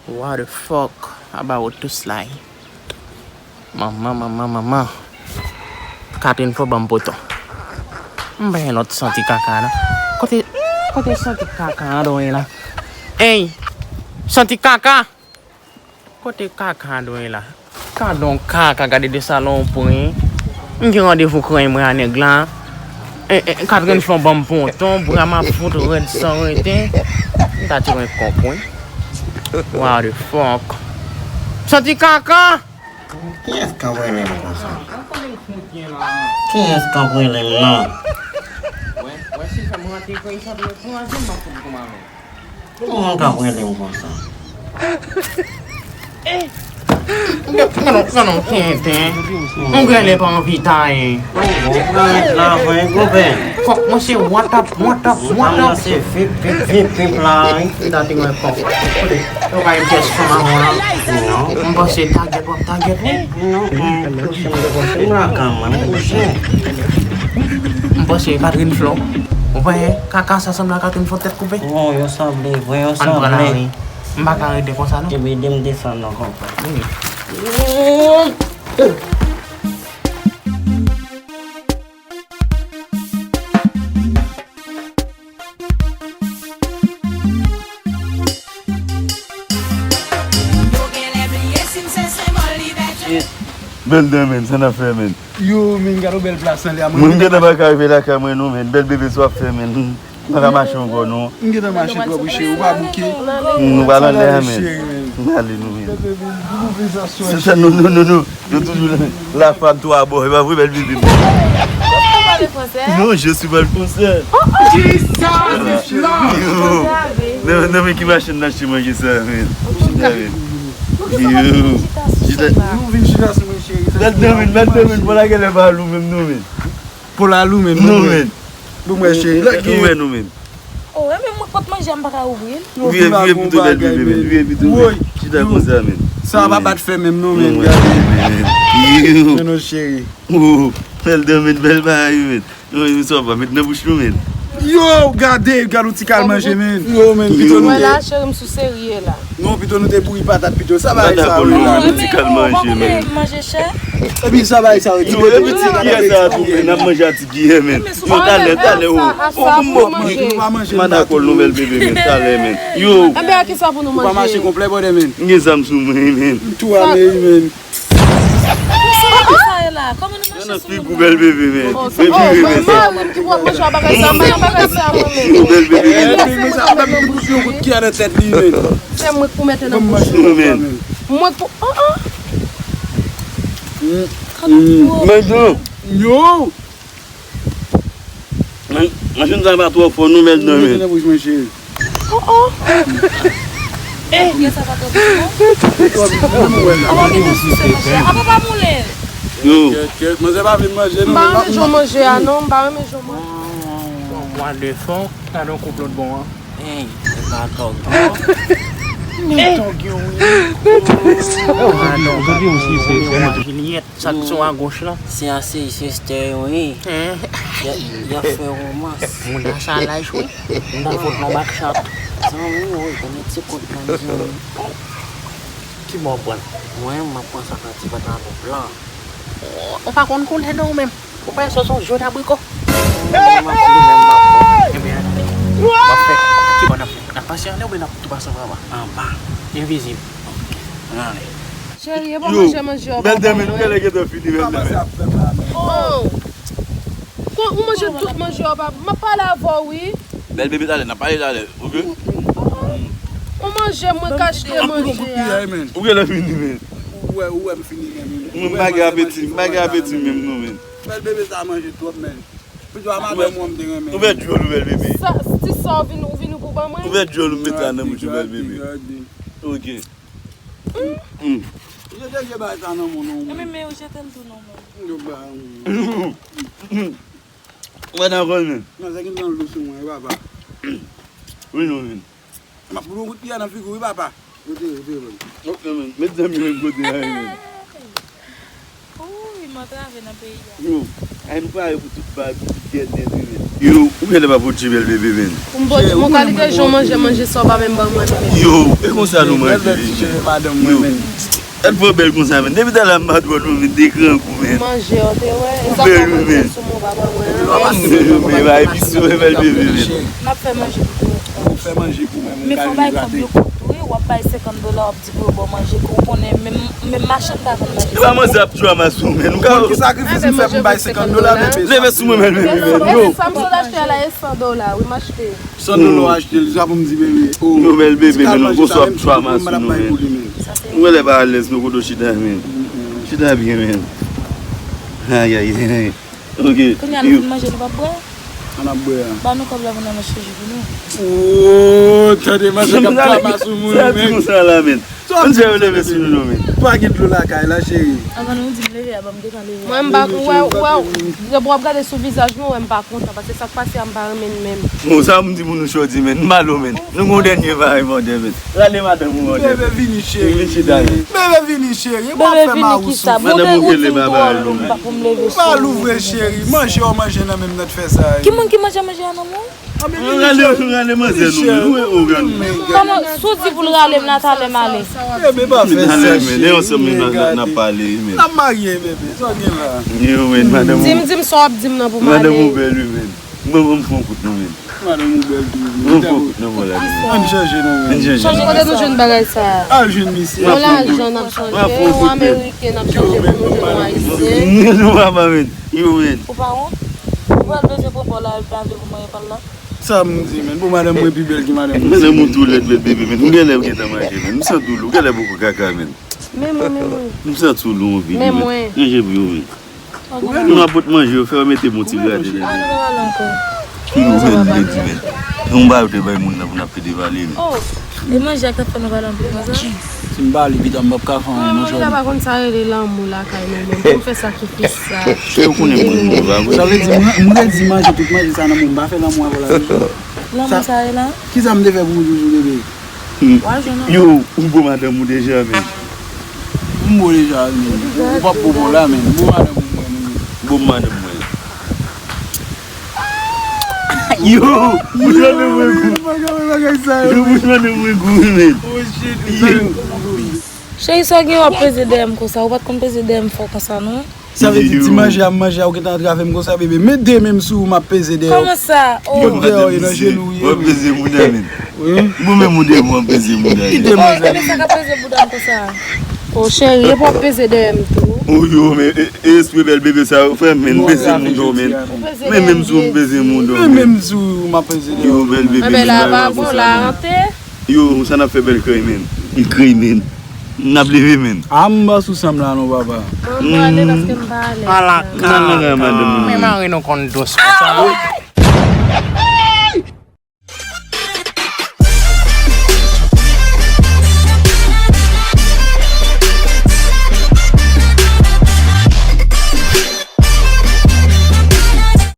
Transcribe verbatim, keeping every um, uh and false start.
What the fuck about this life? Manman, manman, manman. Catherine fò ban m poton. M pa gen lòt santi kaka nan. Kote, kote santi kaka an dòmi la? Ey! Santi kaka! Kote kaka an dòmi la? Gadon kaka, gade de salon pran. M gen randevou kran mwen a nèg la. E, e, Catherine fò ban m poton, bra m ap fout rèd san rete. M ta tire yon kòk, wi. What the fuck? Santi kaka! Kiyès k ap rele m konsa? Kiyès k ap rele m nan? Ki moun k ap rele m konsa? Gade, gade, gade, tenten. Yon grenlè pa anvi taye. Ou pran la vre, gwo pè. Fòk mwen se what up, what up, what up. Se vip, vip, vip, vip la, wi. Li ta te mwen fòk. Kote, yo pa yon pyès fanm avan la. Non. M panse tagèt w ap tagèt, wi. Non, non, touche m, touche m la, kanmenm, touche. M panse Catherine Flon. Ou pa wè, kaka sa sanble a Catherine Flon tèt koupe. Non, yo sanble, vre, yo sanble. Ann pran lari. M pa ka rete konsa, non. Epi de m desann nan konsa. Bèl dan, menn, sa n ap fè, menn? Yo, menn, gade yon bèl plas anlè a, mwen. Mwen, m gentan pa ka rive lakay mwen, non, menn. Bèl bebe, sa w ap fè, menn? M pa ka mache ankò, non. M gentan mache twòp, wi, cheri, ou pa bouke. Nou pral anlè a, menn. N ale, nou, menn. Se sa, nou, nou, nou, nou. Yo toujou la, la femme tout à bord, e pa vre, bèl bebe? Ou pale fransè? Non, je suis pas français. Oh, oh. Jesus Lord. Yo. Non, non, men ki machin n achte manje sa, menn? Yo. Chita. Nou vin chita sou mwen, cheri. Bèl dan, menn, bèl dan, menn, pou lagè lè pa lou menm, non, menn. Pou la lou, menn. Non, menn. Bon, mwen, cheri. Lè ki ouvè nou, menn. Oh, e menm mwen pot manje a, m pa ka ouvri l. Vire, vire pito, bèl bebe, menn. Vire pito, menn. Chita konsa, menn. Sa pa bat fè menm, non, menn. Gade. Men non, cheri. Oh, bèl dan, menn, bèl bagay, menn. Yo, yo, sa w ap met nan bouch nou, menn. Yo, gade, gade yon ti kal manje, menn. Yo, menn, pito nou te. Mwen la, cheri, m sou serye la. Non, pito nou te bouri patat, pito. Sa bagay sa, wi, la. Yon ti kal manje, menn. Manje chè. Epi sa bagay sa, wi. Yo, epi ti kiyè sa a tou, menn. N ap manje a ti kiyè, menn. Yo, talè, talè, o. O, m pa manje. M pa dakò, non, bèl bebe, menn. Talè, menn. Yo. Enben, a ki sa pou nou manje? Ou pa mache konplè, bòdè, menn. M gen zam sou mwen, menn. M tou ame, menn. Sa e la? Kòman nou mache sou moun nan? Figou bèl bebe, men. Bèl bebe, men. Mwen ki pral manje a bagay sa, mwen bagay sa, mwen menm. Figou bèl bebe, men. Bèl bebe sa, m ap met yon kout kiyè nan tèt li, men. Se mwen k pou mete nan bouch ou. Mwen k pou, oh, oh. Mwen tou. Yo. Machin sa pa twò fò, non, bèl dan, men. Mete nan bouch mwen, cheri. Oh, oh. Eh, sa pa twò fò, non? Twò fò, mwen wè la. Apa mete sou se, monchè. Apa pa moulen. Yo. Kèt, kèt, manzè pa vle manje, non, men m ap manje. M pa renmen jan w manje a, non, m pa renmen jan w manje. What the fuck? Gade yon koup lòt bò an. Ey, se pa tòg, non. Men tòg yo, wi. Jodi, jodi, jodi, jodi, jodi, jodi, jodi, jodi, Sa k sou agoch lan? Se ansyen sistè yo ye. Y ap fè romans. Moun nan sa laj wi. M ta fout nan back shot. Zanmi, wi, konnen ti kout nan zanmi. Ki bò w pran? Mwen, m ap pran sa nan ti pantalon blan. Ou pa konn koulè non ou menm. Ou pa sòs yon jòn abriko. Mwen, m ap pran, m ap pran. Ebyen, w ap fè ki bò n ap fè? N ap pase anlè oubyen n ap tou pase anba? Anba. Envizib. Ann ale. Cheri, e pa manje manje yo papa mwen. Bèl dan men, talè gentan fini, bèl dan men. Oh! Kon ou manje tout manje yo papa. M ap pale avè w wi. Bèl bebe talè, n ap pale talè, oke? Ou manje mwen kachte manje a. Ou gentan fini men. Ou wè, ou wè m fini men. Mwen m pa gen apeti, m pa gen apeti menm non men. Bèl bebe sa manje twòp men. Pito a madanm ou an m te renmen. Ou fè dyòl ou bèl bebe. Sa, ti sa ou vin, ou vin pou ban mwen? Ou fè dyòl ou met sa nan bouch ou bèl bebe. Oke. Ou jete vye bagay sa nan men w non. Ebyen men ou jete l tou non men. Ou pa dakò men. Manzè gentan lou sou mwen wi papa. Wi non men. M ap boule yon kout pyè nan figi w wi papa. Retire, retire men. Oke men. Met zanmi w kote a wi men. Ouy, m antrave nan peyi a. Yo, ay nou pare pou tout bagay, pou tout gèt nèt wi men. Yo, ou genlè pa pote bèl bebe, men. Pou m pote, mon kalite jan w manje, manje sa w pa menm ban mwen, men. Yo, e konsa nou manje. Yo, gad pran bèl konsa, men. Depi talè m pa t wè nou, men, de grangou, men. Manje, w te wè. E sa w manje sou mwen, w pa ban mwen. Yo, men, ba epi sou, bèl bebe, men. M ap fè manje pou ou. Ou fè manje pou mwen, men fò bay kòb yo kont tou, wi, w ap bay senkant dola, w ap di pou yo ba w manje, ke w konnen, menm, menm machann pa konn manje. E pa manzè ap tchwa mas ou, men. Ou konn ki sakrifis m fè pou m bay senkant dola, bebe? Leve sou mwen, men, men, men, men. Yo. Sa m sot achte a la, e san dola, wi, m achte. San dola w achte l, sa pou m di, bebe. Yo, bèl bebe, men, nou konsa ap tchwa mas ou, nou, men. Ou wè lè pa alèz, nou kote w chita, men. Chita byen, men. Ay, ay, ay. Ok. Kounye a nou fin manje, nou p ap bwè? An ap bwè a. Ba nou kòb la pou n al achte ji pou nou. Oo, tande manzè k ap tchwa mas sou moun, men. Sa di konsa la, men. Manzè yo leve sou nou, men. Pa gen dlo lakay la, cheri. Avan nou di m leve a, ban m gentan leve a. Mwen, m pa, wè, wè, depi w ap gade sou vizaj mwen, wè, m pa kontan, paske sa k pase a, m pa renmen l menm. Bon, sa m di pou nou jodi, men. M ba nou, men. Nou gon dènye bagay mande, men. Rale madanm ou mande. Bebe vini, cheri. Vin chita, men. Bebe vini, cheri. E pa fè ma ou soufri. Madanm ou kele baba a, non, men. Ou pa louvri, cheri. Manje w manje nan menm nan t fè sa. Ki moun ki manje manje a nan men w? Rale, rale manzè nou, men. Ou, ou, gade. Kòman, si w di pou l rale m la, talè m ale. Bebe pa fè sa, cheri. Talè, men. Lè ansanm, men, n a, n a pale, men. N ap marye, bebe. Sa w gen la? Yo, men, madanm ou. Di m, di m sa w ap di m nan pou m ale. Madanm ou bèl, wi, men. Mwen, mwen, m fè yon kout non, men. Madanm ou bèl tou. Mwen fè yon kout non, mwen la, men. Ann chanje non, men. Ann chanje. Chanje kote nou jwenn bagay sa a? Al jwenn misye. Yon lajan n ap chanje, yon ameriken n ap chanje pou nou jwenn yon ayisyen. Men nou papa, men. Yo, men. Ou pa wont? Ou pral bezwen pran pa w la, al lave pou manyen pa l la. Sa m di, men. Bon, madanm mwen pi bèl ki madanm ou. Madanm ou tou lèd, bèl bebe, men. M genlè ou gentan manje, men. M santi w lou, ou genlè poko kaka, men. Men mwen, men mwen. M santi w lou anpil, men. Men mwen. Ranje pou yo, men. Nou ap pot manje yo, fè yo mete bon ti grade nan men. Ki nouvèl nou te di, men? Yon bagay yo te bay moun nan pou n ap pede pale, men. Oh, e manje a k t ap fè nou pale anpil konsa? Si m pale pita, m p ap ka fè anyen non, Chòdi. Ou pa konn sa rele lanmou lakay nou menm. Pou m fè sakrifis sa. Yo konnen moun nou pa vre. Sa vle di, m, m redi manje, tout manje sa nan men w, m pa fè lanmou avè w la, non. Lanmou sa ye la? Kisa m te fè pou ou toujou, bebe? Hmm. Yo, ou bo madanm ou deja, men. M bo deja, men. Ou p ap bo pou la, men. Bo madanm ou mwen, men. Bo madanm mwen. Yo, bouch madanm mwen gou. Yo, bouch madanm mwen gou, wi, men. Cheri, sa w gen w ap peze dèyè m konsa? Ou pa t konn peze dèyè m fò konsa, non? Sa vle di, ti manje a m manje a, ou gentan antrave m konsa, bebe. Met de men m sou ou, m ap peze dèyè w. Kòman sa? Oh. Kot dèyè w ye nan jenou w ye? W ap peze mouda, men. Wi. Bon, men mouda, w ap peze mouda. Kite manzè. Oh, e sa k ap peze bouda m konsa? Oh, cheri, e pou w ap peze dèyè m tou. Oh, yo, men, e, e espre bèl bebe sa yo fè, men, m peze mouda w, men. Men, men m sou m peze mouda w, men. Men, men m sou ou, m ap peze dèyè w. Yo, bèl bebe, men, la pa bon, la rante. Yo, sa n ap fè bèl krèy, men. Li krèy, men. N ap leve, men. A, m pa sou sa m la non, papa. Mwen, m prale paske m pa alèz. Ala ka. Men mari nou konn dous konsa.